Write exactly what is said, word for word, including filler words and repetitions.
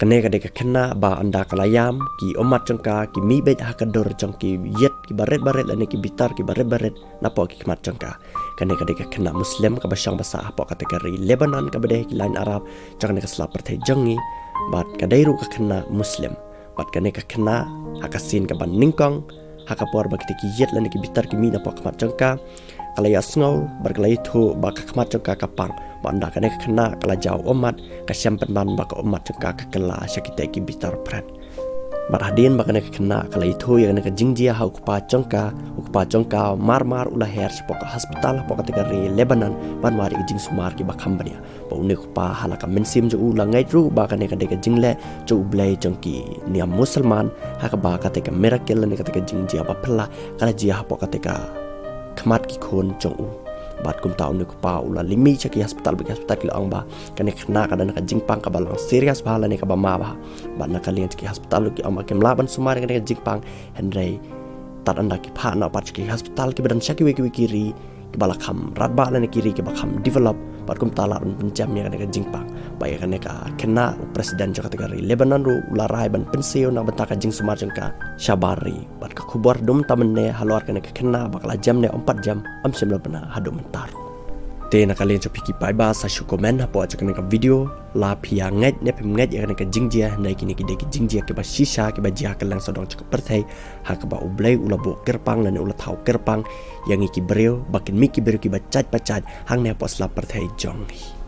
Kane ka dei ka khynnah ba ynda ka la ïam, ki ummat jong ka ki mih beit ha ka dur jong ki ïit kiba rit ba rit lane ki bitar kiba rit ba rit napoh ki khmat jong ka. Kane ka dei ka khynnah Muslim kaba shong ba sah hapoh kata ka ri Lebanon kaba dei ha ki lain Arab jong kane ka sla pyrthei jong ngi. Bad ka dei ruh ka khynnah Muslim. Bad kane ka khynnah, ha ka sien kaba nyngkong, ha ka por ba kita ki ïit lane ki bitar ki mih napoh khmat jong ka, ka la ïohsngew bad ka la ïathuh ba ka khmat jong ka ka pang. Bad ynda kane ka khynnah ka la jaw ummat, ka shem pynban ba ka ummat jong ka ka kylla sha kita ki bitar pret. Bad hadien ba kane ka khynnah ka la ïathuh ïa kane ka jingjia ha u kpa jong ka, u kpa jong ka mar mar u la her shapoh ka hospital hapoh kata ka ri Lebanon ban wad ïa ki jingsumar kiba kham bniah. Bad une u kpa ha la ka mynsiem jong u u la ngeit ruh ba kane ka dei ka jingleh jong U Blei jong ki niam Musulman, ha kaba kata ka miracle lane kata ka jingjia ba phylla ka la jia hapoh kata ka khmat ki khun jong u. Bad kumta une u kpa u la leit mih sha ki hospital bad ki hospital ki la ong ba kane ka khynnah ka don ka jingpang kaba long serious bha lane kaba ma bha. Bad na ka liang jong ki hospital ruh ki ong ba kim lah ban sumar ïa kane ka jingpang, hynrei tad ynda ki phah noh pat sha ki hospital kiba don sha kiwei kiwei ki ri kiba la kham radbah lane ki ri kiba kham develop, bad kumta lah ban pynjem ïa kane ka jingpang. Bad ïa kane ka khynnah, u president jong kata ka ri Lebanon ruh u la rai ban pynsiew na ka bynta ka jingsumar jong ka shabar ri. Bad ka khubor haduh mynta mynne halor kane ka khynnah ba ka la jem ne ym pat jem, ym shym la bna haduh mynta ruh. Te na ka liang jong phi ki paidbah, sa shu comment hapoh jong kane ka video, la phi ïa ngeit ne phim ngeit ïa kane ka jingjia, hynrei kine ki dei ki jingjia kiba shisha kiba jia ha kylleng sawdong jong ka pyrthei, ha kaba U Blei u la buh kyrpang lane u la thaw kyrpang ïa ngi ki briew ba kin mih ki briew kiba jait ba jait hangne hapoh sla pyrthei jong ngi.